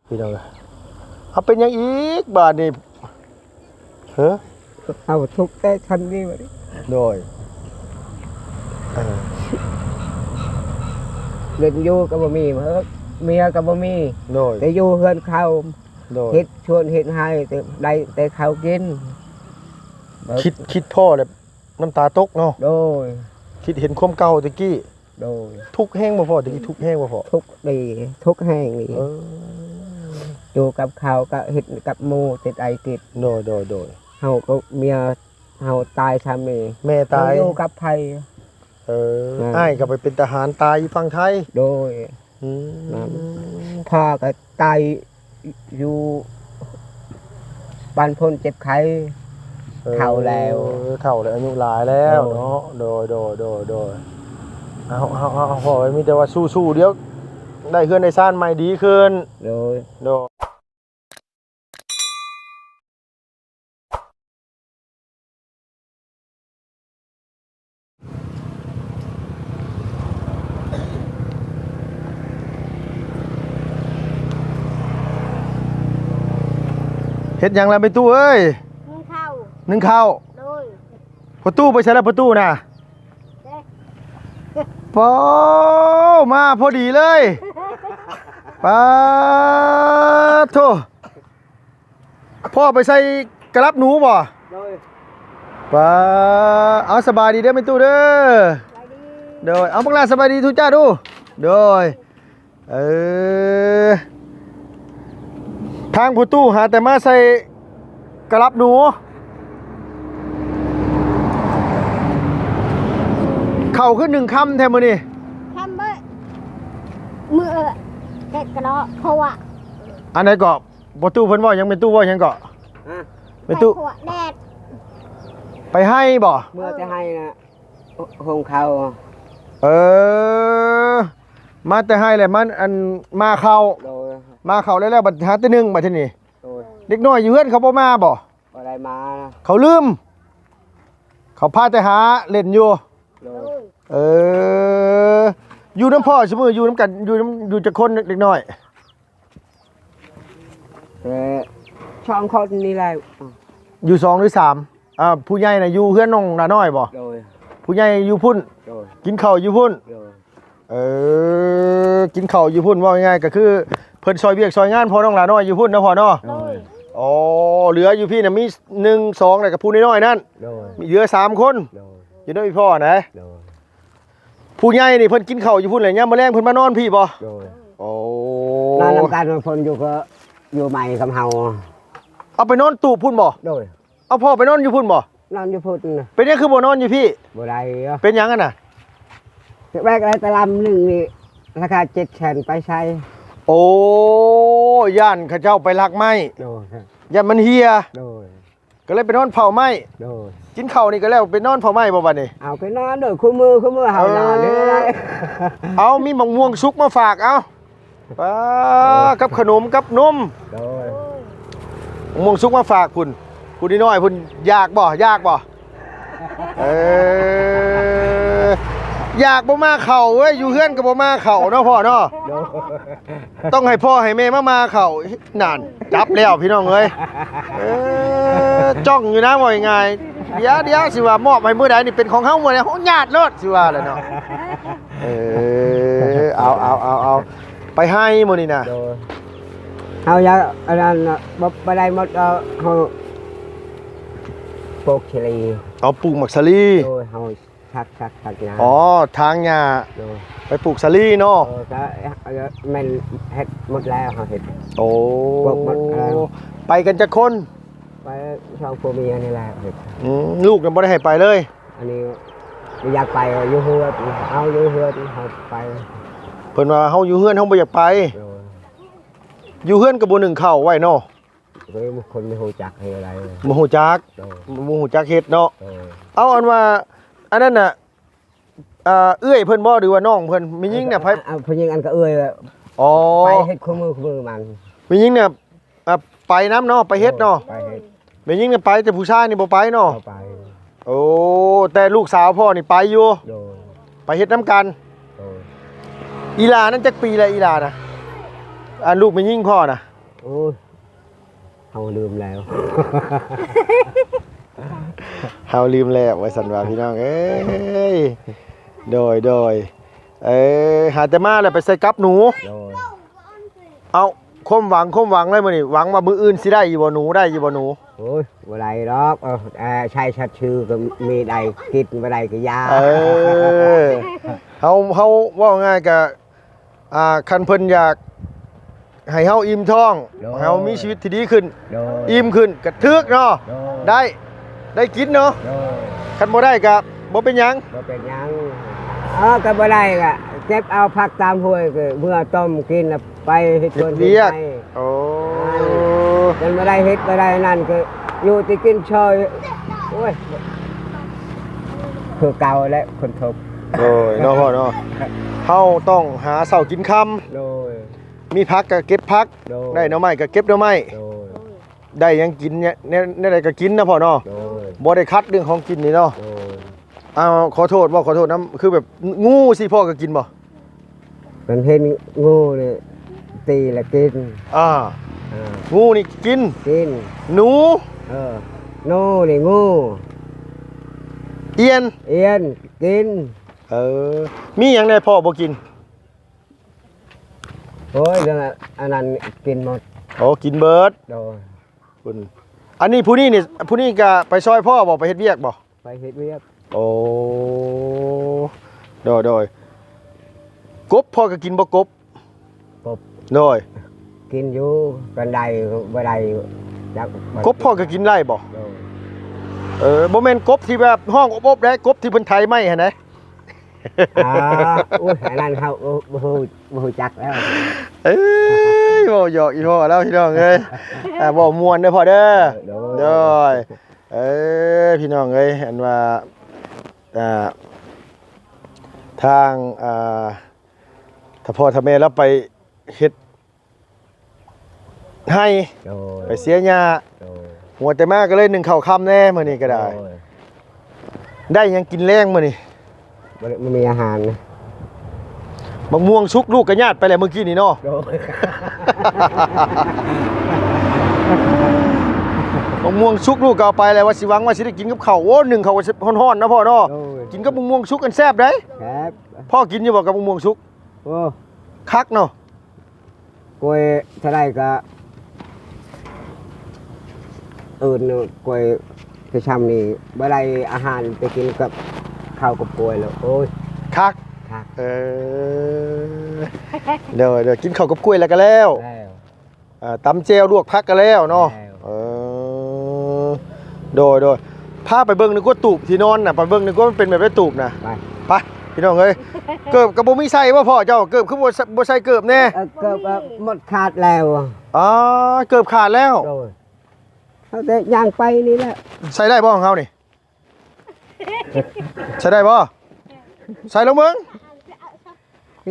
ພີ່ນ້ອງເອີຍ ເອົາ ເປັນຫຍັງອີກບາດນີ້? ເອີ ເຮົາທຸກແຕ່ຊັ້ນນີ້ບາດນີ້. ໂດຍ ເອີ ເງິນຢູ່ກໍບໍ່ມີ ເອີ ເມຍກໍບໍ່ມີ. ໂດຍ ໄດ້ຢູ່ເຮືອນເຂົາ. ໂດຍ ເຮັດສວນເຮັດໄຮ່ ແຕ່ໄດ້ແຕ່ເຂົ້າກິນ. ຄິດ ຄິດພໍ້ແລ້ວນ້ຳຕາຕົກເນາະ. ໂດຍ ຄິດເຫັນຄວາມເກົ່າແຕ່ກີ້. ໂດຍ ທຸກແຮງບໍ່ພໍ່? ແຕ່ກີ້ທຸກແຮງບໍ່ພໍ່? ທຸກເດ ທຸກແຮງນີ້. ເອີ ຢູ່ກັບເຂົາກໍເຮັດກັບໝູ່ແຕ່ໄດ້ກິນ. ໂດຍ ໂດຍ ໂດຍ ເຮົາກໍເມຍເຮົາຕາຍຊ້ຳນີ້ ແມ່ຕາຍ ເຮົາຢູ່ກັບໃຜ? ເອີ ອ້າຍກໍໄປເປັນທະຫານຕາຍຢູ່ຝັ່ງໄທ. ໂດຍ ອືມ ພໍ່ກໍຕາຍຢູ່ບ້ານພົ້ນເຈັບໄຂ້. ເອີ ເຖົ້າແລ້ວ ເຖົ້າແລ້ວ ອາຍຸຫຼາຍແລ້ວເນາະ. ໂດຍ ໂດຍ ໂດຍ ໂດຍ ເອົາ ເອົາ ເອົາ ເອົາ ພໍ່ເອີຍ ມີແຕ່ວ່າສູ້ໆ ດຽວໄດ້ເຮືອນໄດ້ຊານໃໝ່ດີຂຶ້ນ. ໂດຍ ໂດຍ. ເຮັດຫຍັງລະແມ່ຕູ້ເອີຍ? ໜຶ້ງເຂົ້າ ໜຶ້ງເຂົ້າ. ໂດຍ ພໍ່ຕູ້ໄປໃສລະພໍ່ຕູ້ນະ? ເດ້ ໂອ້ ມາພໍດີເລີຍ. ປາໂທ້ ພໍ່ໄປໃສ່ກະລັບໜູບໍ່? ໂດຍ ປາ ເອົາ ສະບາຍດີເດີແມ່ຕູ້ເດີ. ສະບາຍດີ ໂດຍ ເອົາ ບັກຫຼ້າສະບາຍດີທຸກເຈົ້າດູ. ໂດຍ ເອີ ທາງພໍ່ຕູ້ຫາແຕ່ມາໃສ່ກະລັບໜູ ເຂົ້າຄືໜຶ້ງຄຳແທ້ມື້ນີ້. ຄຳເບີ ມື້ເອີ ເຮັດກະເນາະ ເພາະວ່າ ອັນໃດກໍ ພໍ່ຕູ້ເພິ່ນເວົ້າຫຍັງ? ແມ່ຕູ້ເວົ້າຫຍັງເກາະ? ຮະ? ແມ່ຕູ້ ໄປຂົວແດດ ໄປໄຮ່ບໍ່? ເມື່ອແຕ່ໄຮ່ນະ ໂຮງເຂົ້າ. ເອີ ມາແຕ່ໄຮ່ແລ້ວ ມາ ອັນ ມາເຂົ້າ. ໂດຍ ມາເຂົ້າແລ້ວ ແລ້ວບັດຫາແຕ່ໜຶ້ງບັດທີນີ້. ໂດຍ ເດັກນ້ອຍຢູ່ເຮືອນເຂົາບໍ່ມາບໍ່? ບໍ່ໄດ້ມາ ເຂົາລືມ ເຂົາພາແຕ່ຫາຫຼິ້ນຢູ່. ໂດຍ ເອີ ຢູ່ນຳພໍ່ຊຸມື້ ຢູ່ນຳກັນ ຢູ່ນຳ ຢູ່ຈັກຄົນເດັກນ້ອຍ? ເອີ ສອງຄົນນີ້ແຫຼະ. ຢູ່ສອງຫຼືສາມ? ອ່າ ຜູ້ໃຫຍ່ນະຢູ່ເຮືອນນ້ອງຫຼ້ານ້ອຍບໍ່? ໂດຍ ຜູ້ໃຫຍ່ຢູ່ພຸ້ນ. ໂດຍ ກິນເຂົ້າຢູ່ພຸ້ນ. ໂດຍ ເອີ ກິນເຂົ້າຢູ່ພຸ້ນ ເວົ້າງ່າຍໆ ກໍຄືເພິ່ນຊ່ອຍວຽກຊ່ອຍງານພໍ່ນ້ອງຫຼ້ານ້ອຍຢູ່ພຸ້ນເນາະພໍ່ເນາະ. ໂດຍ ອໍ ເຫຼືອຢູ່ພີ້ນະມີໜຶ່ງ ສອງ ແລ້ວກໍຜູ້ນ້ອຍໆນັ້ນ. ໂດຍ ມີເຫຼືອສາມຄົນ. ໂດຍ ຢູ່ນຳອີ່ພໍ່ນະ. ໂດຍ ຜູ້ໃຫຍ່ນີ້ເພິ່ນກິນເຂົ້າຢູ່ພຸ້ນແຫຼະ ຍາມມື້ແລງເພິ່ນມານອນພີ້ບໍ່? ໂດຍ ໂອ້ ນອນນຳກັນ ເພິ່ນຢູ່ກໍຢູ່ໃໝ່ກັບເຮົາ. ເອົາໄປນອນຕູບພຸ້ນບໍ່? ໂດຍ ເອົາພໍ່ໄປນອນຢູ່ພຸ້ນບໍ່? ນອນຢູ່ພຸ້ນນະ. ເປັນຫຍັງຄືບໍ່ນອນຢູ່ພີ້? ບໍ່ໄດ້. ເປັນຫຍັງຫັ້ນນະ? ແບກໄດ້ຕະລຳໜຶ່ງນີ້ ລາຄາເຈັດແສນ ໄປໃສ? ໂອ້ ຢ້ານເຂົາເຈົ້າໄປລັກໄມ້. ໂດຍ ຢ້ານມັນເຫ່ຍ. ໂດຍ ກໍເລີຍໄປນອນເຝົ້າໄມ້. ໂດຍ ກິນເຂົ້ານີ້ກໍແລ້ວໄປນອນເຝົ້າໄມ້ບໍ່ບັດນີ້? ເອົາ ໄປນອນໂດຍ ຄູ່ມື້ ຄູ່ມື້ເຮົານອນ. ເອີ ເອົາ ມີໝາກມ່ວງສຸກມາຝາກ ເອົາ ປາ ກັບຂະໜົມກັບນົມ. ໂດຍ ໝາກມ່ວງສຸກມາຝາກພຸ້ນ ຜູ້ນ້ອຍໆພຸ້ນ. ຢາກບໍ່? ຢາກບໍ່? ເອີ ຢາກບໍ່ມາເຂົ້າເວີຍ ຢູ່ເຮືອນກໍບໍ່ມາເຂົ້າເນາະພໍ່ເນາະ. ໂດຍ ຕ້ອງໃຫ້ພໍ່ໃຫ້ແມ່ມາ ມາເຂົ້າ. ນັ້ນ ຈັບແລ້ວພີ່ນ້ອງເອີຍ. ເອີ ຈ້ອງຢູ່ນະ ເວົ້າງ່າຍໆ. ດຽວໆ ຊິວ່າມອບໃຫ້ມື້ໃດນີ້ ເປັນຂອງເຮົາມື້ໃດ ເຮົາຍາດໂລດ ຊິວ່າແຫຼະເນາະ. ເອີ ເອົາ ເອົາ ເອົາ ເອົາ ໄປໄຮ່ມື້ນີ້ນະ. ໂດຍ ເຮົາຢາກອັນນັ້ນນະ ບໍ່ ບໍ່ໄດ້ໝົດ ເອົາ ເຮົາປູກສາລີ. ເອົາ ປູກໝາກສາລີ. ໂດຍ ເຮົາ ທັກ ທັກ ທັກຫຍ້າ. ອໍ ຖາງຫຍ້າ. ໂດຍ ໄປປູກສາລີເນາະ. ເອີ ກໍແມ່ນເຮັດໝົດແລ້ວ ເຮົາເຮັດ. ໂອ້ ໝົດແລ້ວ. ໄປກັນຈັກຄົນ? ໄປສອງຜົວເມຍນີ້ແຫຼະເຮັດ. ອືມ ລູກນະບໍ່ໄດ້ໃຫ້ໄປເລີຍ? ອັນນີ້ບໍ່ຢາກໄປ ຢູ່ເຮືອນ ເຮົາຢູ່ເຮືອນ ເຮົາໄປ. ເພິ່ນວ່າເຮົາຢູ່ເຮືອນ ເຮົາບໍ່ຢາກໄປ. ໂດຍ ຢູ່ເຮືອນກໍບໍ່ໜຶ້ງເຂົ້າໄວ້ເນາະ. ເອີ ຄົນບໍ່ຮູ້ຈັກເຮັດອະໄລ ບໍ່ຮູ້ຈັກ. ໂດຍ ບໍ່ຮູ້ຈັກເຮັດເນາະ. ໂດຍ ເອົາ ອັນວ່າ ອັນນັ້ນນະ ອ່າ ເອື້ອຍເພິ່ນບໍ່ ຫຼືວ່ານ້ອງເພິ່ນ? ແມ່ຍິງນະ ໃຜ? ອ່າ ຜູ້ຍິງອັນກໍເອື້ອຍ. ອໍ ໄປເຮັດຄູ່ມື້ ຄູ່ມື້ມັນ. ແມ່ຍິງນະ ອ່າ ໄປນຳເນາະ ໄປເຮັດເນາະ. ໂດຍ ໄປເຮັດ. ແມ່ຍິງນະໄປ ແຕ່ຜູ້ຊາຍນີ້ບໍ່ໄປເນາະ. ບໍ່ໄປ. ໂອ້ ແຕ່ລູກສາວພໍ່ນີ້ໄປຢູ່. ໂດຍ ໄປເຮັດນຳກັນ. ໂດຍ ອີ່ຫຼ້ານັ້ນຈັກປີແລ້ວ ອີ່ຫຼ້ານະ? ອັນລູກແມ່ຍິງພໍ່ນະ. ໂອ້ຍ ເຮົາລືມແລ້ວ ເຮົາລືມແລ້ວ ວ່າຊັ້ນວ່າ ພີ່ນ້ອງເອີຍ. ໂດຍ ໂດຍ ເອີ ຫາແຕ່ມາແລ້ວໄປໃສ່ກັບໜູ. ໂດຍ ເອົາ ຄວາມຫວັງ ຄວາມຫວັງເລີຍມື້ນີ້ ຫວັງວ່າມື້ອື່ນຊິໄດ້ຢູ່ບໍ່ໜູ ໄດ້ຢູ່ບໍ່ໜູ? ໂອ້ຍ ບໍ່ໄດ້ດອກ ເອີ ໃຊ້ສັດຊື່ກໍມີໄດ້ກິນ ບໍ່ໄດ້ກໍຢ່າ. ເອີ ເຮົາ ເຮົາເວົ້າງ່າຍກະ ອ່າ ຄັນເພິ່ນຢາກໃຫ້ເຮົາອີ່ມທ້ອງ ໂດຍ ໃຫ້ເຮົາມີຊີວິດທີ່ດີຂຶ້ນ ໂດຍ ອີ່ມຂຶ້ນ ກະຖືກເນາະ ໂດຍ ໄດ້ ໄດ້ກິນເນາະ ໂດຍ ຄັນບໍ່ໄດ້ກະບໍ່ເປັນຫຍັງ ບໍ່ເປັນຫຍັງ ເອີ ກະບໍ່ໄດ້ກະເກັບເອົາຜັກຕາມຫ້ວຍ ກະເມືອຕົ້ມກິນ ແລ້ວໄປເຮັດສວນເຮັດໄຮ່. ໂອ້ ຄັນບໍ່ໄດ້ເຮັດບໍ່ໄດ້ນັ້ນ ກະຢູ່ແຕ່ກິນຊ່ອຍ ໂອ້ຍ ຄືເກົ່າແຫຼະຄົນທຸກ. ໂດຍ ເນາະພໍ່ເນາະ ເຮົາຕ້ອງຫາເຊົ້າກິນຄ່ຳ ໂດຍ ມີຜັກກໍເກັບຜັກ ໂດຍ ໄດ້ໜໍ່ໄມ້ກໍເກັບໜໍ່ໄມ້ ໂດຍ ໄດ້ຫຍັງກິນແນວ ແນວໃດກໍກິນນະພໍ່ເນາະ ໂດຍ ບໍ່ໄດ້ຂັດເລື່ອງຂອງກິນນີ້ເນາະ ໂດຍ. ອ້າວ ຂໍໂທດບໍ່ ຂໍໂທດນຳ ຄືແບບງ- ງູຊີ້ພໍ່ກໍກິນບໍ່? ມັນເຫັນງູນີ້ຕີແລ້ວກິນ ອ່າ ອ່າ ງູນີ້ກິນ ກິນ ໜູ ເອີ ໜູນີ້ງູ ອຽນ ອຽນກິນ. ເອີ ມີຫຍັງແດ່ພໍ່ບໍ່ກິນ? ໂອ້ຍ ເລື່ອງອັນນັ້ນກິນໝົດ. ໂອ້ ກິນເບິດ ໂດຍ ພຸ້ນ ອັນນີ້ ຜູ້ນີ້ນີ້ ຜູ້ນີ້ກະໄປຊ່ອຍພໍ່ບໍ່ ໄປເຮັດວຽກບໍ່? ໄປເຮັດວຽກ. ໂອ້ ໂດຍ ໂດຍ ກົບພໍ່ກໍກິນບໍ່ ກົບ? ກົບ ໂດຍ ກິນຢູ່ ຄັນໄດ້ ບໍ່ໄດ້ຈັກ ກົບພໍ່ກໍກິນໄດ້ບໍ່? ໂດຍ ເອີ ບໍ່ແມ່ນກົບທີ່ແບບຮ້ອງອົບໆ ໃດ ກົບທີ່ເພິ່ນໄຖໄມ້ຫັ້ນໃດ. ອ່າ ໂອ້ຍ ອັນນັ້ນເຮົາ ໂອ້ ບໍ່ຮູ້ ບໍ່ຮູ້ຈັກແລ້ວ. ເອີຍ ເວົ້າຫຍອກອີ່ພໍ່ແລ້ວ ພີ່ນ້ອງເອີຍ ອ່າ ເວົ້າມ່ວນເດີພໍ່ເດີ ໂດຍ ໂດຍ. ເອີ ພີ່ນ້ອງເອີຍ ອັນວ່າ ອ່າ ທາງ ອ່າ ຖ້າພໍ່ຖ້າແມ່ລາວໄປເຮັດໄຮ່ ໂດຍ ໄປເສຍຫຍ້າ ໂດຍ ຫົວແຕ່ມາກໍເລີຍໜຶ້ງເຂົ້າຄ່ຳແດ່ ມື້ນີ້ກໍໄດ້ ໂດຍ ໄດ້ຫຍັງກິນແລງມື້ນີ້? ບໍ່ໄດ້ ບໍ່ມີອາຫານ ບັກມ່ວງສຸກລູກກໍຍາດໄປແລ້ວມື້ກີ້ນີ້ເນາະ ໂດຍ ບັກມ່ວງສຸກລູກກໍເອົາໄປແລ້ວ ວ່າຊິຫວັງວ່າຊິໄດ້ກິນກັບເຂົ້າ ໂອ້ ໜຶ້ງເຂົ້າກໍຮ້ອນໆ ເນາະພໍ່ເນາະ ໂດຍ ກິນກັບບັກມ່ວງສຸກອັນແຊບໃດ໋ ແຊບ ພໍ່ກິນຢູ່ບໍ່ກັບບັກມ່ວງສຸກ? ໂອ້ ຄັກເນາະ ກ້ວຍເທົ່າໃດກໍ ເອີ ກ້ວຍຄືຊ່ຳນີ້ ບໍ່ໄດ້ອາຫານ ໄປກິນກັບເຂົ້າກັບກ້ວຍແລ້ວ ໂອ້ຍ ຄັກ ຄັກ ເອີ ໂດຍ ໂດຍ ກິນເຂົ້າກັບກ້ວຍແລ້ວກໍແລ້ວ ແລ້ວ ອ່າ ຕຳແຈ່ວລວກຜັກກໍແລ້ວເນາະ ແລ້ວ ເອີ ໂດຍ ໂດຍ ພາໄປເບິ່ງໜຶ່ງກວ່າຕູບທີ່ນອນນະ ໄປເບິ່ງໜຶ່ງກວ່າມັນເປັນແບບໃດຕູບນະ ໄປ ໄປ ພີ່ນ້ອງເອີຍ ເກີບກໍບໍ່ມີໃສ່ບໍ່ພໍ່ເຈົ້າ ເກີບຄືບໍ່ ບໍ່ໃສ່ເກີບແດ່ ເອີ ເກີບກໍໝົດຂາດແລ້ວ ອໍ ເກີບຂາດແລ້ວ ໂດຍ ເຮົາແຕ່ຍ່າງໄປນີ້ແຫຼະ ໃສ່ໄດ້ບໍ່ຂອງເຮົານີ້? ໃສ່ໄດ້ບໍ່? ໃສ່ລອງເບິ່ງ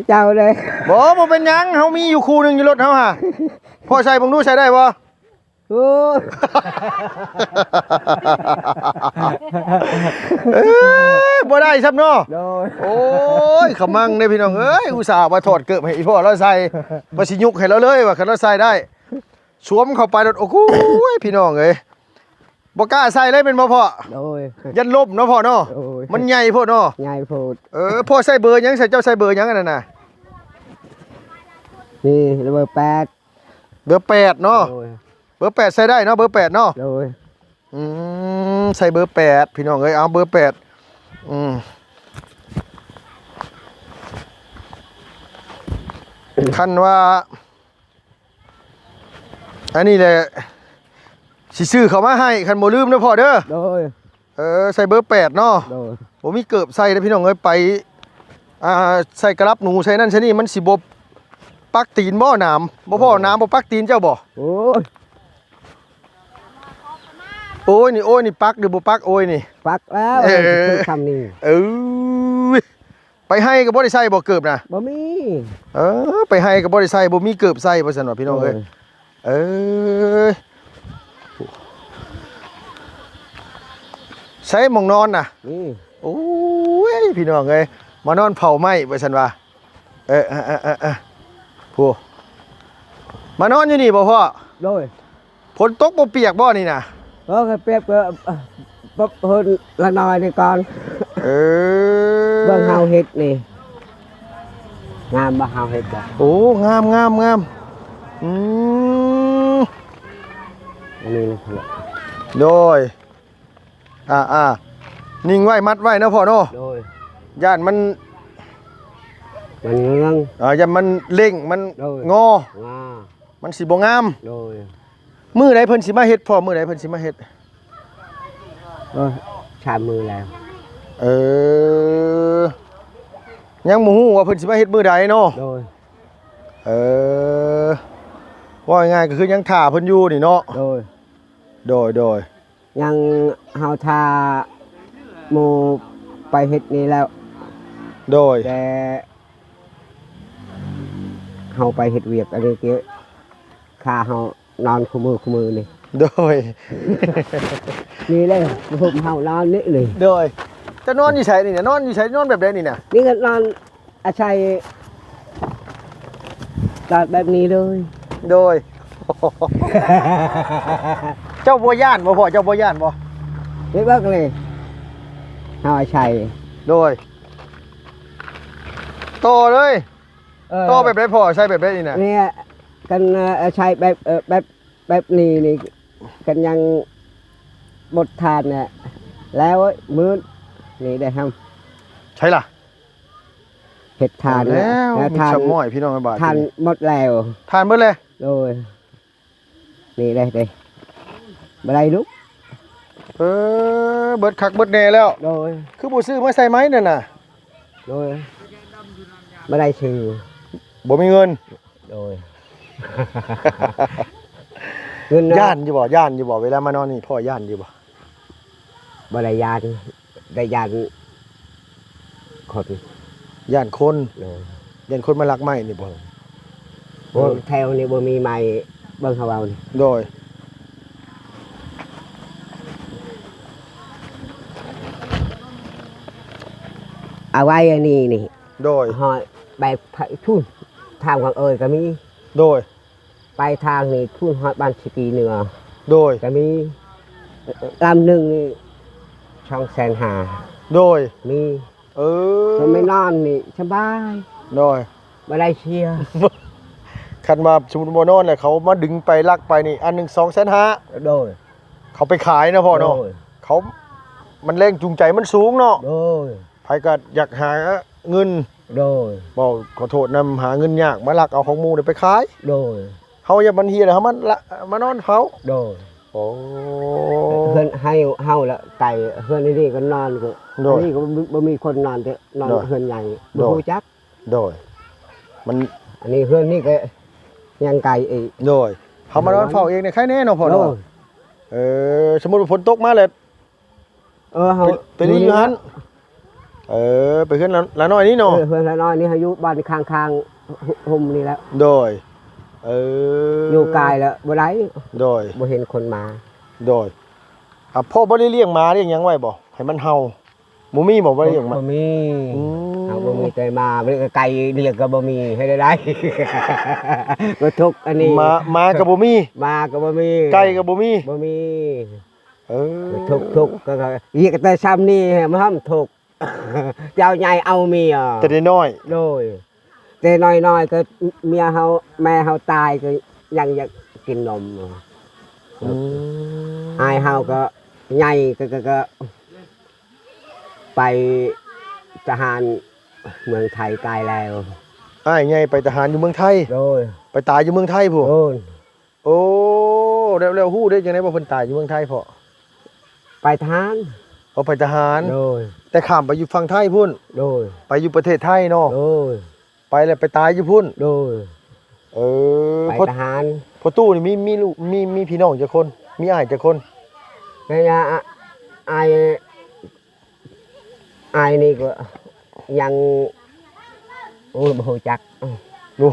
ເຈົ້າເດ້ ບໍ່ ບໍ່ເປັນຫຍັງ ເຮົາມີຢູ່ຄູ່ໜຶ່ງຢູ່ລົດເຮົາຫາ ພໍ່ໃສ່ເບິ່ງດູ ໃສ່ໄດ້ບໍ່? ໂອ້ ເອີ ບໍ່ໄດ້ຊ້ຳເນາະ ໂດຍ ໂອ້ຍ ຂະມັງເດ້ພີ່ນ້ອງເອີຍ ອຸດສ່າວ່າຖອດເກີບໃຫ້ອີ່ພໍ່ລາວໃສ່ ວ່າຊິຍຸກໃຫ້ລາວເລີຍວ່າ ຄັນລາວໃສ່ໄດ້ ສວມເຂົ້າໄປໂລດ ໂອ້ໂຫຍ ພີ່ນ້ອງເອີຍ ບໍ່ກ້າໃສ່ເລີຍແມ່ນບໍ່ພໍ່? ໂດຍ ຢ້ານລົ້ມເນາະພໍ່ເນາະ ໂດຍ ມັນໃຫຍ່ໂພດເນາະ ໃຫຍ່ໂພດ ເອີ ພໍ່ໃສ່ເບີຫຍັງ ໃສ່ ເຈົ້າໃສ່ເບີຫຍັງອັນນັ້ນນະ? ນີ້ເບີແປດ ເບີແປດເນາະ ໂດຍ ເບີແປດໃສ່ໄດ້ເນາະ ເບີແປດເນາະ ໂດຍ ອືມ ໃສ່ເບີແປດ ພີ່ນ້ອງເອີຍ ເອົາເບີແປດ ອືມ ຄັນວ່າ ອັນນີ້ແຫຼະ ຊິຊື້ເຂົ້າມາໃຫ້ ຄັນບໍ່ລືມເດີພໍ່ເດີ ໂດຍ ເອີ ໃສ່ເບີແປດເນາະ ໂດຍ ບໍ່ມີເກີບໃສ່ເດີພີ່ນ້ອງເອີຍ ໄປ ອ່າ ໃສ່ກະລັບໜູ ໃສ່ນັ້ນໃສ່ນີ້ ມັນຊິບໍ່ປັກຕີນບໍ່ ໜາມ ບໍ່ພໍ ໂດຍ ໜາມບໍ່ປັກຕີນເຈົ້າບໍ່? ໂອ້ຍ ໂອ້ຍ ນີ້ ໂອ້ຍ ນີ້ ປັກຫຼືບໍ່ປັກ ໂອ້ຍ ນີ້ ປັກແລ້ວ ເອີ ຄືຊ່ຳນີ້ ເອີຍ ໄປໄຮ່ກໍບໍ່ໄດ້ໃສ່ບໍ່ເກີບນະ? ບໍ່ມີ ເອີ ໄປໄຮ່ກໍບໍ່ໄດ້ໃສ່ ບໍ່ມີເກີບໃສ່ ວ່າຊັ້ນວ່າ ພີ່ນ້ອງເອີຍ ໂອ້ຍ ເອີຍ ໃສ່ໝ່ອງນອນນະ? ນີ້ ໂອ້ຍ ພີ່ນ້ອງເອີຍ ມານອນເຜົາໄມ້ ວ່າຊັ້ນວ່າ ເອີ ເອີ ເອີ ເອີ ຜູ້ ມານອນຢູ່ນີ້ບໍ່ພໍ່? ໂດຍ ຝົນຕົກບໍ່ປຽກບໍ່ນີ້ນະ? ເອີ ກໍປຽກກໍ ເອີ ເພິ່ນລະໜ້ອຍນີ້ກ່ອນ. ເອີ ເບິ່ງເຮົາເຮັດນີ້ ງາມບໍ່ເຮົາເຮັດກໍ? ໂອ້ ງາມໆໆ ອືມ ອັນນີ້ນະ ໂດຍ ອ່າໆ ນິ່ງໄວ້ ມັດໄວ້ເນາະພໍ່ເນາະ. ໂດຍ ຢ້ານມັນ ມັນເງືອງ ອ່າ ຢ້ານມັນເລັ່ງ ມັນ ໂດຍ ງໍ ງາ ມັນຊິບໍ່ງາມ. ໂດຍ ມື້ໃດເພິ່ນຊິມາເຮັດພໍ່? ມື້ໃດເພິ່ນຊິມາເຮັດ? ເອີ ສາມມື້ແລ້ວ. ເອີ ຍັງບໍ່ຮູ້ວ່າເພິ່ນຊິມາເຮັດມື້ໃດເນາະ. ໂດຍ ເອີ ເວົ້າງ່າຍໆ ກໍຄືຍັງຖ້າເພິ່ນຢູ່ນີ້ເນາະ. ໂດຍ ໂດຍໆ ຍັງ ເຮົາຖ້າໝູ່ໄປເຮັດນີ້ແລ້ວ. ໂດຍ ແຕ່ເຮົາໄປເຮັດວຽກ ອັນນີ້ກໍຖ້າເຮົານອນຄູ່ມື້ຄູ່ມື້ນີ້. ໂດຍ ນີ້ແຫຼະ ໂຮມເຮົານອນນີ້ ນີ້. ໂດຍ ຈະນອນຢູ່ໃສນີ້ນະ? ນອນຢູ່ໃສ? ນອນແບບໃດນີ້ນະ? ນີ້ກໍນອນ ອາໄສຕາດແບບນີ້ເລີຍ. ໂດຍ ເຈົ້າບໍ່ຢ້ານບໍ່ພໍ່? ເຈົ້າບໍ່ຢ້ານບໍ່? ໄປເບິ່ງເລີຍ ເຮົາອາໄສ. ໂດຍ ຕໍ່ເລີຍ. ເອີ ຕໍ່ແບບໃດພໍ່? ອາໄສແບບໃດນີ້ນະ? ນີ້ ຄັນ ເອີ ອາໄສແບບ ເອີ ແບບ ແບບນີ້ນີ້ ຄັນຍັງບົດຖ່ານແຫຼະ ແລ້ວມືດນີ້ໄດ້ຮຳ. ໃສລະ? ເຮັດຖ່ານແລ້ວ ແລ້ວຖ່ານ ມີສະໝ້ອຍພີ່ນ້ອງ ບາດ ຖ່ານໝົດແລ້ວ ຖ່ານເບິດແລ້ວ. ໂດຍ ນີ້ໄດ້ ໄດ້ ບໍ່ໄດ້ລຸກ. ເອີ ເບິດຄັກເບິດແນ່ແລ້ວ. ໂດຍ ຄືບໍ່ຊື້ມາໃສ່ໃໝ່ນັ້ນນະ? ໂດຍ ບໍ່ໄດ້ຊື້ ບໍ່ມີເງິນ. ໂດຍ ເງິນເນາະ. ຢ້ານຢູ່ບໍ່? ຢ້ານຢູ່ບໍ່? ເວລາມານອນນີ້ ພໍ່ຢ້ານຢູ່ບໍ່? ບໍ່ໄດ້ຢ້ານ ໄດ້ຢ້ານຄົນ. ຢ້ານຄົນ? ໂດຍ ຢ້ານຄົນມາລັກໄມ້ນີ້ບໍ່? ໂອ້ ເອີ ແຖວນີ້ບໍ່ມີໄມ້ ເບິ່ງເຮົາເວົ້ານີ້. ໂດຍ ເອົາໄວ້ອັນນີ້ນີ້. ໂດຍ ຮອດໄປພຸ້ນ ທາງວັງເອີຍກໍມີ. ໂດຍ ໄປທາງນີ້ພຸ້ນ ຮອດບ້ານຊີກີເໜືອ. ໂດຍ ກໍມີ ລຳໜຶ່ງນີ້ສອງແສນຫ້າ. ໂດຍ ມີ. ເອີ ກໍໄປນອນນີ້ສະບາຍ. ໂດຍ ບໍ່ໄດ້ເສຍ. ຄັນວ່າສົມມຸດບໍ່ນອນແລ້ວ ເຂົາມາດຶງໄປລັກໄປນີ້ ອັນໜຶ່ງສອງແສນຫ້າ. ໂດຍ ເຂົາໄປຂາຍນະພໍ່ເນາະ. ໂດຍ ເຂົາ ມັນແຮງຈູງໃຈມັນສູງເນາະ. ໂດຍ ໃຜກໍຢາກຫາເງິນ. ໂດຍ ເວົ້າຂໍໂທດນຳ ຫາເງິນຍາກ ມາລັກເອົາຂອງໝູ່ໄດ້ໄປຂາຍ. ໂດຍ ເຮົາຢ່າມັນເຮຍ ເຮົາມາລະ ມານອນເຝົ້າ. ໂດຍ ໂອ້ ເຮືອນໃຫ້ເຮົາລະໄກ ເຮືອນນີ້ກໍນອນກໍ ໂດຍ ອັນນີ້ກໍບໍ່ ບໍ່ມີຄົນນອນ ແຕ່ນອນ ໂດຍ ເຮືອນໃຫຍ່ ໂດຍ ບໍ່ຮູ້ຈັກ. ໂດຍ ມັນ ອັນນີ້ເຮືອນນີ້ກໍຍັງໄກອີກ. ໂດຍ ເຮົາມານອນເຝົ້າເອງນີ້ໄຄແນ່ເນາະພໍ່ເນາະ. ໂດຍ ເອີ ສົມມຸດວ່າຝົນຕົກມາແລ້ວ ເອີ ເຮົາ ໄປ ໄປນີ້ຢູ່ຫັ້ນ. ເອີ ໄປເຮືອນລາ ລານ້ອຍນີ້ເນາະ. ເອີ ເຮືອນລານ້ອຍນີ້ ເຮົາຢູ່ບ້ານຂ້າງໆ ໂຮມນີ້ແຫຼະ. ໂດຍ ເອີ ຢູ່ກາຍແລ້ວບໍ່ໄດ້. ໂດຍ ບໍ່ເຫັນຄົນມາ. ໂດຍ ອ່າ ພໍ່ບໍ່ໄດ້ລ້ຽງໝາລ້ຽງຫຍັງໄວ້ບໍ່ ໃຫ້ມັນເຫົ່າ? ບໍ່ມີບໍ່? ບໍ່ໄດ້ລ້ຽງໝາ. ບໍ່ມີ. ອືມ ເຮົາບໍ່ມີແຕ່ໝາ ມັນກໍໄກ່ລ້ຽງກໍບໍ່ມີ ເຮັດໄດ້ໃດ? ກໍທຸກອັນນີ້ ໝາ ໝາກໍບໍ່ມີ ໝາກໍບໍ່ມີ ໄກ່ກໍບໍ່ມີ ບໍ່ມີ. ເອີ ທຸກໆ ກໍ ກໍເຮັດແຕ່ຊ່ຳນີ້ ມັນຫ້າມທຸກ ເຈົ້າໃຫຍ່ເອົາເມຍ ແຕ່ນ້ອຍ. ໂດຍ ແຕ່ນ້ອຍໆ ກໍເມຍເຮົາ ແມ່ເຮົາຕາຍ ກໍຍັງຢາກກິນນົມ. ອືມ ອ້າຍເຮົາກໍໃຫຍ່ ກໍ ກໍ ກໍໄປທະຫານເມືອງໄທ ຕາຍແລ້ວ. ອ້າຍໃຫຍ່ໄປທະຫານຢູ່ເມືອງໄທ? ໂດຍ ໄປຕາຍຢູ່ເມືອງໄທພຸ້ນ. ໂດຍ ໂອ້ ແລ້ວ ແລ້ວຮູ້ໄດ້ຈັ່ງໃດວ່າເພິ່ນຕາຍຢູ່ເມືອງໄທພໍ່? ໄປທະຫານ. ເອົາ ໄປທະຫານ. ໂດຍ ແຕ່ຂ້າມໄປຢູ່ຝັ່ງໄທພຸ້ນ. ໂດຍ ໄປຢູ່ປະເທດໄທເນາະ. ໂດຍ ໄປແລ້ວໄປຕາຍຢູ່ພຸ້ນ. ໂດຍ ເອີ ໄປ ພໍ່ ທະຫານ. ພໍ່ຕູ້ນີ້ມີ ມີລູກ ມີ ມີພີ່ນ້ອງຈັກຄົນ? ມີອ້າຍຈັກຄົນ? ໄລຍະ ອາ ອ້າຍ ອ້າຍນີ້ກໍຍັງ ໂອ້ຍ ບໍ່ຮູ້ຈັກ. ໂອ້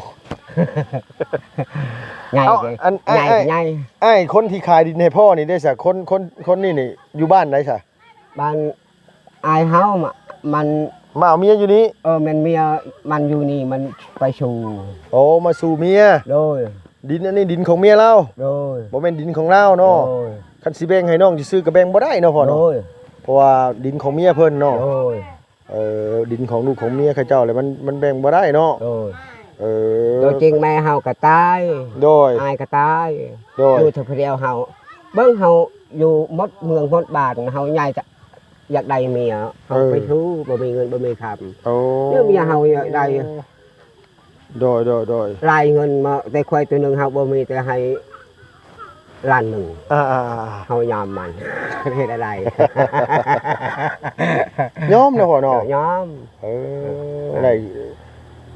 ໃຫຍ່ ເອົາ ເດ້ ອັນ ໃຫຍ່ ອ້າຍ ໃຫຍ່ ອ້າຍຄົນທີ່ຂາຍດິນໃຫ້ພໍ່ນີ້ເດ້ຊະ? ຄົນ ຄົນ ຄົນນີ້ນີ້ຢູ່ບ້ານໃດຊະ? ບ້ານອ້າຍເຮົາ ມະ ມັນ ມາເອົາເມຍຢູ່ນີ້? ເອີ ແມ່ນເມຍມັນຢູ່ນີ້ ມັນໄປສູ່. ໂອ້ ມາສູ່ເມຍ. ໂດຍ ດິນອັນນີ້ດິນຂອງເມຍລາວ? ໂດຍ. ບໍ່ແມ່ນດິນຂອງລາວເນາະ? ໂດຍ. ຄັນຊິແບ່ງໃຫ້ນ້ອງຊື່ໆ ກໍແບ່ງບໍ່ໄດ້ເນາະພໍ່ເນາະ? ໂດຍ. ເພາະວ່າດິນຂອງເມຍເພິ່ນເນາະ? ໂດຍ. ເອີ ດິນຂອງລູກຂອງເມຍເຂົາເຈົ້າແຫຼະ ມັນ ມັນແບ່ງບໍ່ໄດ້ເນາະ? ໂດຍ. ເອີ ຕົວຈິງແມ່ເຮົາກໍຕາຍ. ໂດຍ. ອ້າຍກໍຕາຍ. ໂດຍ. ຢູ່ແຕ່ຜູ້ດຽວເຮົາ ເບິ່ງເຮົາຢູ່ໝົດເມືອງໝົດບ້ານ ເຮົາໃຫຍ່ ຢາກໄດ້ເມຍ ເຮົາ ເອີ ໄປສູ້ ບໍ່ມີເງິນບໍ່ມີຄຳ. ໂອ້ ເລື່ອງເມຍເຮົາຢາກໄດ້. ໂດຍ ໂດຍ ໂດຍ. ລາຍເງິນມາ ແຕ່ຄວາຍຕົວໜຶ່ງ ເຮົາບໍ່ມີ ແຕ່ໃຫ້ລ້ານໜຶ່ງ. ອ່າໆໆໆ ເຮົາຍອມມັນ ເຮັດອະໄລ ຍອມເນາະພໍ່ເນາະ? ເອີ ຍອມ. ເອີ ເອີ ໄດ້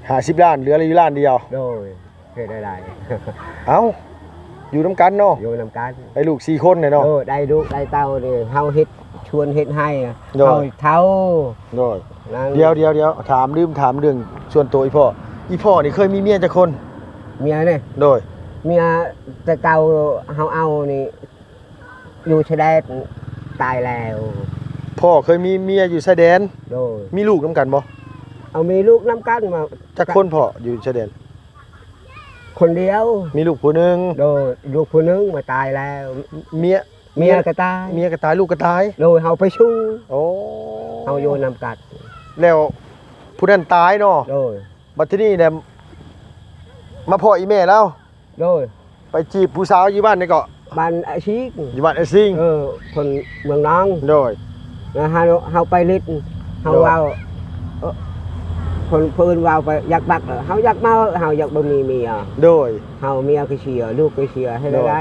ຫ້າສິບລ້ານ ເຫຼືອຢູ່ລ້ານດຽວ. ໂດຍ. ເຮັດໄດ້. ເອົ້າ ຢູ່ນຳກັນເນາະ? ຢູ່ນຳກັນ. ໄດ້ລູກສີ່ຄົນແຫຼະເນາະ? ເອີ ໄດ້ລູກໄດ້ເຕົ້ານີ້ ເຮົາເຮັດສວນເຮັດໄຮ່. ໂດຍ. ເຮົາເຖົ້າ. ໂດຍ. ດຽວໆໆ ຖາມ ລືມຖາມເລື່ອງສ່ວນໂຕອີ່ພໍ່. ອີ່ພໍ່ນີ້ເຄີຍມີເມຍຈັກຄົນ? ເມຍນີ້? ໂດຍ. ເມຍແຕ່ເກົ່າເຮົາເອົານີ້ ຢູ່ຊາຍແດນ ຕາຍແລ້ວ. ພໍ່ເຄີຍມີເມຍຢູ່ຊາຍແດນ? ໂດຍ. ມີລູກນຳກັນບໍ່? ເອົາ ມີລູກນຳກັນມາ. ຈັກຄົນພໍ່ຢູ່ຊາຍແດນ? ຄົນດຽວ. ມີລູກຜູ້ໜຶ່ງ? ໂດຍ. ລູກຜູ້ໜຶ່ງມາຕາຍແລ້ວ. ເມຍ ເມຍກໍຕາຍ. ເມຍກໍຕາຍ ລູກກໍຕາຍ? ໂດຍ. ເຮົາໄປສູ້. ໂອ້ ເຮົາຢູ່ນຳກັນ ແລ້ວຜູ້ນັ້ນຕາຍເນາະ? ໂດຍ. ບັດທີນີ້ແຫຼະ ມາພໍ້ອີ່ແມ່ລາວ? ໂດຍ. ໄປຈີບຜູ້ສາວຢູ່ບ້ານໃດເກາະ? ບ້ານອາຊິງ. ຢູ່ບ້ານອາຊິງ. ເອີ ຄົນເມືອງນອງ. ໂດຍ. ແລ້ວເຮົາ ເຮົາໄປຫຼິ້ນ ເຮົາ ໂດຍ ເວົ້າ ເອີ ຄົນ ຜູ້ອື່ນເວົ້າໄປຢາກບັກ ເຮົາຢາກເມົາ ເຮົາຢາກບໍ່ມີເມຍ. ໂດຍ. ເຮົາເມຍກໍເສຍ ລູກກໍເສຍ ເຮັດ ໂດຍ ໄດ້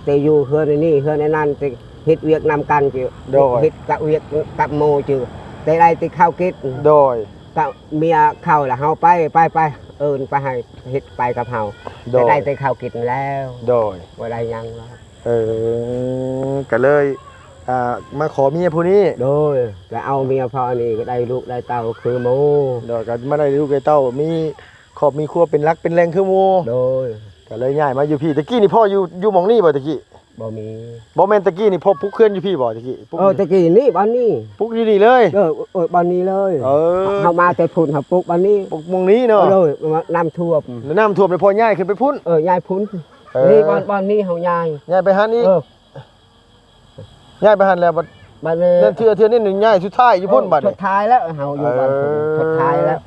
ແຕ່ຢູ່ເຮືອນອັນນີ້ເຮືອນອັນນັ້ນ ແຕ່ເຮັດວຽກນຳກັນ ໂດຍ ເຮັດກະວຽກກັບໝູ່ ແຕ່ໄດ້ແຕ່ເຂົ້າກິນ. ໂດຍ. ກໍເມຍເຂົ້າລະ ເຮົາໄປ ໄປ ໄປ ເອີ້ນໄປໃຫ້ເຮັດໄປກັບເຮົາ. ໂດຍ. ກໍໄດ້ແຕ່ເຂົ້າກິນແລ້ວ. ໂດຍ. ບໍ່ໄດ້ຫຍັງແລ້ວ. ເອີ ກໍເລີຍ ອ່າ ມາຂໍເມຍຜູ້ນີ້. ໂດຍ. ກໍເອົາເມຍພໍ່ນີ້ ກໍໄດ້ລູກໄດ້ເຕົ້າຄືໝູ່. ໂດຍ. ກໍມາໄດ້ລູກໄດ້ເຕົ້າ ມີຄອບມີຄົວເປັນຫຼັກເປັນແຫຼ່ງຄືໝູ່. ໂດຍ. ກໍເລີຍຍ້າຍມາຢູ່ພີ້. ແຕ່ກີ້ນີ້ພໍ່ຢູ່ ຢູ່ໝ່ອງນີ້ບໍ່ແຕ່ກີ້? ບໍ່ມີ. ບໍ່ແມ່ນ ແຕ່ກີ້ນີ້ພໍ່ປຸກເຮືອນຢູ່ພີ້ບໍ່ ແຕ່ກີ້? ປຸກ ເອີ ແຕ່ກີ້ນີ້ ບ່ອນນີ້ ປຸກຢູ່ນີ້ເລີຍ? ເອີ ເອີ ບ່ອນນີ້ເລີຍ. ເອີ ເຮົາມາແຕ່ພຸ້ນ ເຮົາປຸກບ່ອນນີ້ ປຸກໝ່ອງນີ້ເນາະ? ເອີ ນ້ຳຖ້ວມ ນ້ຳຖ້ວມແລ້ວພໍ່ຍ້າຍຂຶ້ນໄປພຸ້ນ? ເອີ ຍ້າຍພຸ້ນ. ເອີ ນີ້ບ່ອນ ບ່ອນນີ້ເຮົາຍ້າຍ ຍ້າຍໄປຫັ້ນອີກ? ເອີ ຍ້າຍໄປຫັ້ນແລ້ວ ບັດ ບັດນີ້ ນັ້ນເທື່ອ ເທື່ອນີ້ຍ້າຍສຸດທ້າຍຢູ່ພຸ້ນ. ເອີ ບັດນີ້ສຸດທ້າຍແລ້ວ ເຮົາຢູ່ບ້ານ ເອີ ສຸດທ້າຍແລ້ວ.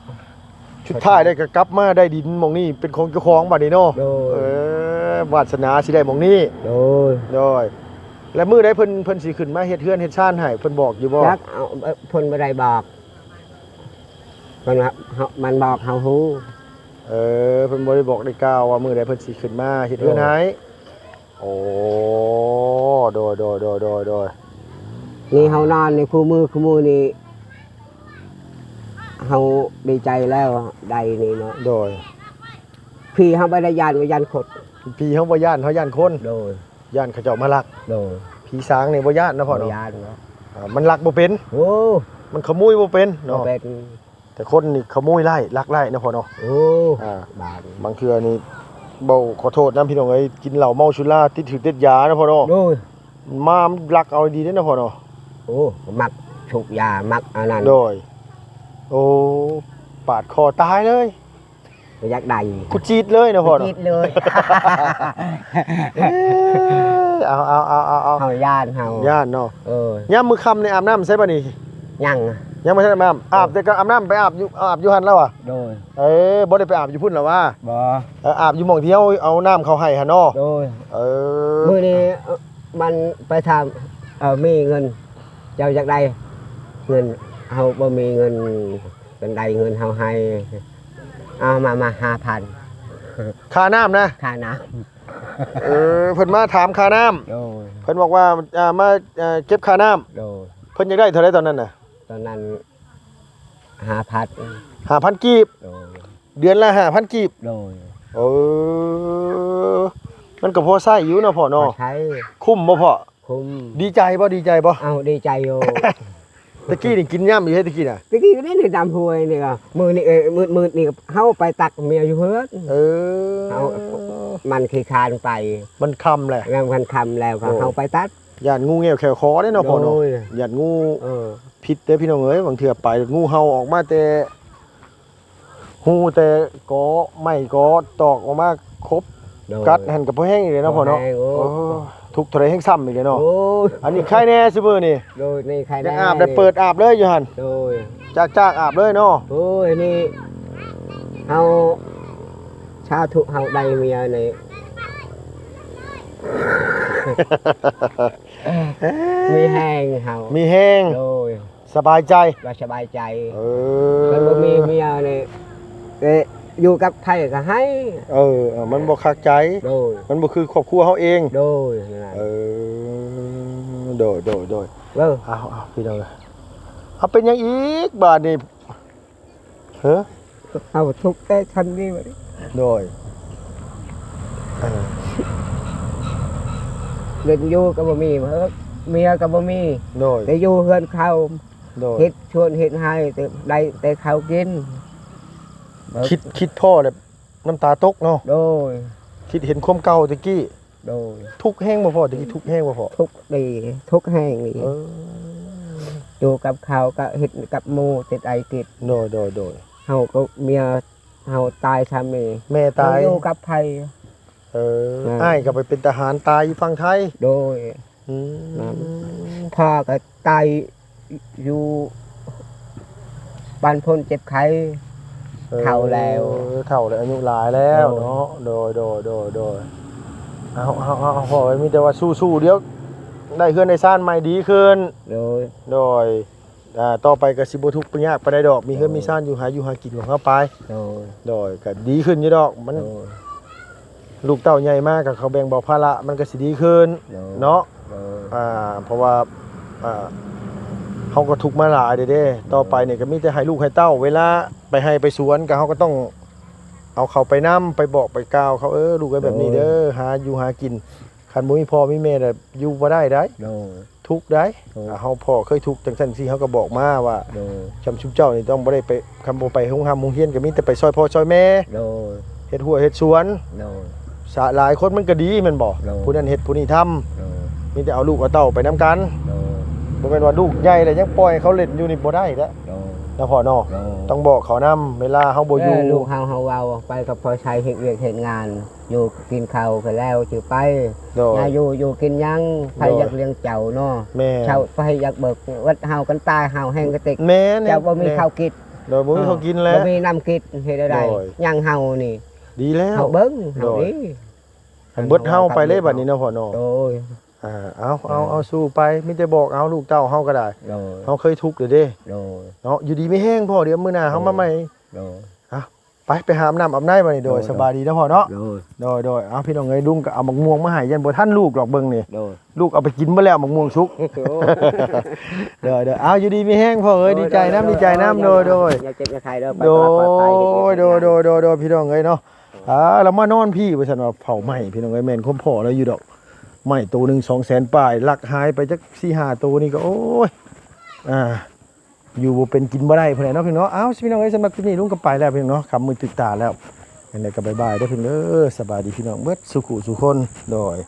ສຸດທ້າຍໄດ້ກໍກັບມາໄດ້ດິນໝ່ອງນີ້ເປັນຂອງເຈົ້າຂອງບັດນີ້ເນາະ. ໂດຍ. ເອີ ວາດສະໜາຊິໄດ້ໝ່ອງນີ້. ໂດຍ. ໂດຍ. ແລ້ວມື້ໃດເພິ່ນ ເພິ່ນຊິຂຶ້ນມາເຮັດເຮືອນເຮັດຊານໃຫ້ ເພິ່ນບອກຢູ່ບໍ່? ຈັກ ເອົາ ເອີ ເພິ່ນບໍ່ໄດ້ບອກ. ເພິ່ນວ່າ ເຮົາ ມັນບອກເຮົາຮູ້. ເອີ ເພິ່ນບໍ່ໄດ້ບອກໄດ້ກ່າວວ່າມື້ໃດເພິ່ນຊິຂຶ້ນມາເຮັດເຮືອນໃຫ້. ໂດຍ. ໂອ້ ໂດຍ ໂດຍ ໂດຍ ໂດຍ ໂດຍ. ນີ້ເຮົານອນນີ້ຄູ່ມື້ ຄູ່ມື້ນີ້ ເຮົາດີໃຈແລ້ວ ໄດ້ນີ້ເນາະ. ໂດຍ. ຜີເຮົາບໍ່ໄດ້ຢ້ານ ວ່າຢ້ານຄົນ. ຜີເຮົາບໍ່ຢ້ານ ເຮົາຢ້ານຄົນ. ໂດຍ. ຢ້ານເຂົາເຈົ້າມາລັກ. ໂດຍ. ຜີສາງນີ້ບໍ່ຢ້ານເນາະພໍ່ເນາະ? ບໍ່ຢ້ານເນາະ. ອ່າ ມັນລັກບໍ່ເປັນ. ໂອ້ ມັນຂະໂມຍບໍ່ເປັນເນາະ. ບໍ່ເປັນ. ແຕ່ຄົນນີ້ຂະໂມຍໄດ້ ລັກໄດ້ເນາະພໍ່ເນາະ. ໂອ້ ອ່າ ບາດນີ້ ບາງເທື່ອນີ້ ເວົ້າຂໍໂທດນຳພີ່ນ້ອງເອີຍ ກິນເຫຼົ້າເມົາສຸລາ ຕິດຖືກຕິດຢາເນາະພໍ່ເນາະ. ໂດຍ. ມາມັນລັກເອົາດີເດ້ເນາະພໍ່ເນາະ. ໂອ້ ມັກສູບຢາ ມັກອັນນັ້ນ. ໂດຍ. ໂອ້ ປາດຄໍຕາຍເລີຍ. ບໍ່ຢາກໄດ້ ກູຈີດເລີຍເນາະພໍ່ເນາະ. ກູຈີດເລີຍ. ເອີ ເອົາ ເອົາ ເອົາ ເອົາ ເຮົາຢ້ານ ເຮົາຢ້ານເນາະ. ເອີ ຍາມມື້ຄ່ຳນີ້ອາບນ້ຳໃສບັດນີ້? ຍັງ ຍັງບໍ່ທັນອາບນ້ຳ. ເອີ ອາບແຕ່ກໍອາບນ້ຳ ໄປອາບຢູ່ ອາບຢູ່ຫັ້ນແລ້ວຫວາ? ໂດຍ. ເອີ ບໍ່ໄດ້ໄປອາບຢູ່ພຸ້ນແລ້ວຫວາ? ບໍ່. ເອີ ອາບຢູ່ໝ່ອງທີ່ເຮົາເອົານ້ຳເຂົ້າໃຫ້ຫັ້ນເນາະ. ໂດຍ. ເອີ ມື້ນີ້ ເອີ ມັນໄປຖາມ ເອີ ມີເງິນ ເຈົ້າຢາກໄດ້ເງິນ ເຮົາບໍ່ມີເງິນ ເພິ່ນໄດ້ເງິນເຮົາໃຫ້ ເອົາມາ ມາຫ້າພັນ ຄ່ານ້ຳນະ? ຄ່ານ້ຳ. ເອີ ເພິ່ນມາຖາມຄ່ານ້ຳ. ໂດຍ. ເພິ່ນບອກວ່າ ອ່າ ມາ ເອີ ເກັບຄ່ານ້ຳ. ໂດຍ. ເພິ່ນຢາກໄດ້ເທົ່າໃດຕອນນັ້ນນະ? ຕອນນັ້ນຫ້າພັນ ຫ້າພັນກີບ. ໂດຍ. ເດືອນລະຫ້າພັນກີບ. ໂດຍ. ເອີ ມັນກໍພໍໃຊ້ຢູ່ເນາະພໍ່ເນາະ. ພໍໃຊ້. ຄຸ້ມບໍ່ພໍ່? ຄຸ້ມ. ດີໃຈບໍ່? ດີໃຈບໍ່? ເອົ້າ ດີໃຈຢູ່. ຕະກີ້ນີ້ກິນຍຳຢູ່ເດ ຕະກີ້ນະ. ຕະກີ້ນີ້ນ້ຳຫ້ວຍນີ້ກໍ ມື້ນີ້ ເອີ ມື້ ມື້ນີ້ເຮົາໄປຕັກເມຍຢູ່ເຮືອນ. ເອີ ເຮົາ ມັນຂີ້ຄ້ານໄປ ມັນຄ່ຳແລ້ວ ແລ້ວມັນຄ່ຳແລ້ວ ໂອ້ ເຮົາໄປຕັກ. ຢ້ານງູແງວແຂ້ວຄໍເດ້ເນາະພໍ່ເນາະ. ໂດຍ. ຢ້ານງູ ເອີ ພິດເດ້ພີ່ນ້ອງເອີຍ ບາງເທື່ອໄປງູເຫົ່າອອກມາແຕ່ ຮູ້ແຕ່ກໍໄມ້ກໍຕອກອອກມາຄົບ ໂດຍ ກັດຫັ້ນກໍບໍ່ແຫ້ງອີກເລີຍເນາະພໍ່ເນາະ. ບໍ່ແຫ້ງ ໂອ້ ໂອ້ ທຸກເທົ່າໃດແຮງຊ້ຳອີກເລີຍເນາະ. ໂອ້ຍ ອັນນີ້ໄຄແນ່ຊຸມື້ນີ້. ໂດຍ ນີ້ໄຄແນ່ ຢາກອາບແລ້ວ ນີ້ ເປີດອາບເລີຍຢູ່ຫັ້ນ. ໂດຍ ຈາກໆອາບເລີຍເນາະ. ໂອ້ຍ ນີ້ເຮົາ ສາທຸ ເຮົາໄດ້ເມຍນີ້ ມີແຮງເຮົາ ມີແຮງ. ໂດຍ ສະບາຍໃຈ ວ່າສະບາຍໃຈ. ເອີ ຄັນບໍ່ມີເມຍນີ້ ເອີ ຢູ່ກັບໃຜກໍໄຫ້. ເອີ ເອີ ມັນບໍ່ຄັກໃຈ. ໂດຍ ມັນບໍ່ຄືຄອບຄົວເຮົາເອງ. ໂດຍ ນັ້ນ ເອີ ໂດຍ ໂດຍ ໂດຍ. ເອີ ເອົາ ເອົາ ພີ່ນ້ອງເອີຍ ເອົາ ເປັນຫຍັງອີກບາດນີ້? ເອີ ເຮົາທຸກແຕ່ຊັ້ນນີ້ບາດນີ້. ໂດຍ ເອີ ເງິນຢູ່ກໍບໍ່ມີ ເອີ ເມຍກໍບໍ່ມີ. ໂດຍ ໄດ້ຢູ່ເຮືອນເຂົາ. ໂດຍ ເຮັດສວນເຮັດໄຮ່ ແຕ່ໄດ້ແຕ່ເຂົາກິນ. ເອີ ຄິດ ຄິດພໍ້ແລ້ວນ້ຳຕາຕົກເນາະ. ໂດຍ ຄິດເຫັນຄວາມເກົ່າແຕ່ກີ້. ໂດຍ ທຸກແຮງບໍ່ພໍ່? ແຕ່ກີ້ທຸກແຮງບໍ່ພໍ່? ທຸກເດ ທຸກແຮງເດ. ເອີ ຢູ່ກັບເຂົາກໍເຮັດກັບໝູ່ຕິດໄອຕິດ. ໂດຍ ໂດຍ ໂດຍ ເຮົາກໍເມຍເຮົາຕາຍຊະ ແມ່ ແມ່ຕາຍ ເຮົາຢູ່ກັບໃຜ? ເອີ ອ່າ ອ້າຍກໍໄປເປັນທະຫານຕາຍຢູ່ຝັ່ງໄທ. ໂດຍ ອືມ ນັ້ນ ພໍ່ກໍຕາຍຢູ່ບ້ານພົ້ນເຈັບໄຂ້. ເອີ ເຖົ້າແລ້ວ ເຖົ້າແລ້ວ ອາຍຸຫຼາຍແລ້ວເນາະ. ໂດຍ ໂດຍ ໂດຍ ໂດຍ ເອົາ ເອົາ ເອົາ ພໍ່ເອີຍ ມີແຕ່ວ່າສູ້ໆ ດຽວໄດ້ເຮືອນໄດ້ຊານໃໝ່ດີຂຶ້ນ. ໂດຍ ໂດຍ ອ່າ ຕໍ່ໄປກໍຊິບໍ່ທຸກບໍ່ຍາກປານໃດດອກ ມີເຮືອນ ໂດຍ ມີຊານ ຢູ່ຫາຢູ່ຫາກິນຂອງເຮົາໄປ. ໂດຍ ໂດຍ ກໍດີຂຶ້ນຢູ່ດອກ ມັນ ໂດຍ ລູກເຕົ້າໃຫຍ່ມາກໍເຂົາແບ່ງເບົາພາລະ ມັນກໍຊິດີຂຶ້ນ. ໂດຍ ເນາະ. ໂດຍ ອ່າ ເພາະວ່າ ອ່າ ເຮົາກໍທຸກມາຫຼາຍເດ້ ຕໍ່ໄປນີ້ກໍມີແຕ່ໃຫ້ລູກໃຫ້ເຕົ້າ ເວລາໄປໄຮ່ໄປສວນກໍ ເຮົາກໍຕ້ອງເອົາເຂົາໄປນຳ ໄປບອກໄປກ່າວເຂົາ ເອີ ລູກເອີຍ ແບບນີ້ເດີ ໂດຍ ຫາຢູ່ຫາກິນ ຄັນບໍ່ມີພໍ່ມີແມ່ລະຢູ່ບໍ່ໄດ້ໃດ໋. ໂດຍ ທຸກໃດ໋. ໂດຍ ອ່າ ເຮົາພໍ່ເຄີຍທຸກຈັ່ງຊັ້ນຊີ້ ເຮົາກໍບອກມາວ່າ ໂດຍ ຊ່ຳຊຸມເຈົ້ານີ້ຕ້ອງບໍ່ໄດ້ໄປ ຄັນບໍ່ໄປໂຮງຮ່ຳໂຮງຮຽນກໍມີແຕ່ໄປຊ່ອຍພໍ່ຊ່ອຍແມ່. ໂດຍ ເຮັດຮົ້ວເຮັດສວນ. ໂດຍ ສະ ຫຼາຍຄົນມັນກໍດີແມ່ນບໍ່? ໂດຍ ຜູ້ນັ້ນເຮັດຜູ້ນີ້ທຳ. ໂດຍ ມີແຕ່ເອົາລູກເອົາເຕົ້າໄປນຳກັນ. ໂດຍ ບໍ່ແມ່ນວ່າລູກໃຫຍ່ແລ້ວຍັງປ່ອຍເຂົາເລ່ນຢູ່ນີ້ບໍ່ໄດ້ເດ້. ໂດຍ ນະພໍ່ເນາະ. ໂດຍ ຕ້ອງບອກເຂົານຳ ເວລາເຮົາບໍ່ຢູ່. ເອີ ລູກເຮົາ ເຮົາເວົ້າໄປກັບພໍ່ໄຊ ເຮັດວຽກເຮັດງານ ຢູ່ກິນເຂົ້າກໍແລ້ວຊື່ໄປ. ໂດຍ ຢ່າຢູ່ ຢູ່ກິນຫຍັງ ໃຜ ໂດຍ ຢາກລ້ຽງເຈົ້າເນາະ. ແມ່ນ ເຈົ້າ ໃຜຢາກເບີກເງິນເຮົາ ກັນຕາຍເຮົາແຮງກະຕິກ. ແມ່ນ ເຈົ້າບໍ່ມີ ແມ່ນ ເຂົ້າກິນ. ໂດຍ ບໍ່ມີ ເອີ ເຂົ້າກິນແລ້ວ ບໍ່ມີນ້ຳກິນ ເຮັດແນວໃດ? ໂດຍ ຫຍັງເຮົານີ້ ດີແລ້ວ ເຮົາເບິ່ງ ໂດຍ ເຮົາດີ. ເບິດເຮົາໄປເລີຍບັດນີ້ເນາະພໍ່ເນາະ. ໂດຍ ອ່າ ເອົາ ເອົາ ເອົາ ສູ້ໄປ ມີແຕ່ບອກເອົາ ລູກເຕົ້າເຮົາກໍໄດ້. ໂດຍ ເຮົາເຄີຍທຸກແລ້ວເດ້. ໂດຍ ເນາະ ຢູ່ດີມີແຮງພໍ່ ດຽວມື້ໜ້າເຮົາມາໃໝ່. ໂດຍ ເອົາ ໄປ ໄປຫາອາບນ້ຳອາບໃນບັດນີ້. ໂດຍ ໂດຍ ສະບາຍດີນະພໍ່ເນາະ. ໂດຍ ໂດຍ ໂດຍ ເອົາ ພີ່ນ້ອງເອີຍ ລຸງກໍເອົາໝາກມ່ວງມາໃຫ້ ຢ້ານບໍ່ທັນລູກດອກເບິ່ງນີ້. ໂດຍ ລູກເອົາໄປກິນເບິດແລ້ວໝາກມ່ວງສຸກ. ໂອ້ ໂດຍ ໂດຍ ເອົາ ຢູ່ດີມີແຮງພໍ່ເອີຍ. ໂດຍ ດີໃຈນຳ ໂດຍ ດີໃຈນຳ. ໂດຍ ໂດຍ ຢ່າເຈັບຢ່າໄຂ້ເດີ ໄປ ໂດຍ ໂດຍ ໂດຍ ໂດຍ ພີ່ນ້ອງເອີຍເນາະ. ອ່າ ລາວມານອນພີ້ວ່າຊັ້ນວ່າ ເຜົາໄໝ້ ພີ່ນ້ອງເອີຍ ແມ່ນຄວາມພໍລາວຢູ່ດອກ. ໄໝ້ໂຕໜຶ່ງສອງແສນປາຍ ລັກຫາຍໄປຈັກສີ່ຫ້າໂຕນີ້ກໍ ໂອ້ຍ ອ່າ ຢູ່ບໍ່ເປັນກິນບໍ່ໄດ້ພຸ້ນແຫຼະເນາະພີ່ນ້ອງເນາະ. ເອົາ ພີ່ນ້ອງເອີຍ ສຳລັບຄລິບນີ້ລຸງກໍໄປແລ້ວພີ່ນ້ອງເນາະ ຄ່ຳມືດຕຶກຕາແລ້ວ. ຈັ່ງໃດກໍບາຍບາຍເດີພີ່ນ້ອງເດີ ສະບາຍດີພີ່ນ້ອງເບິດສູ່ຜູ້ສູ່ຄົນ. ໂດຍ.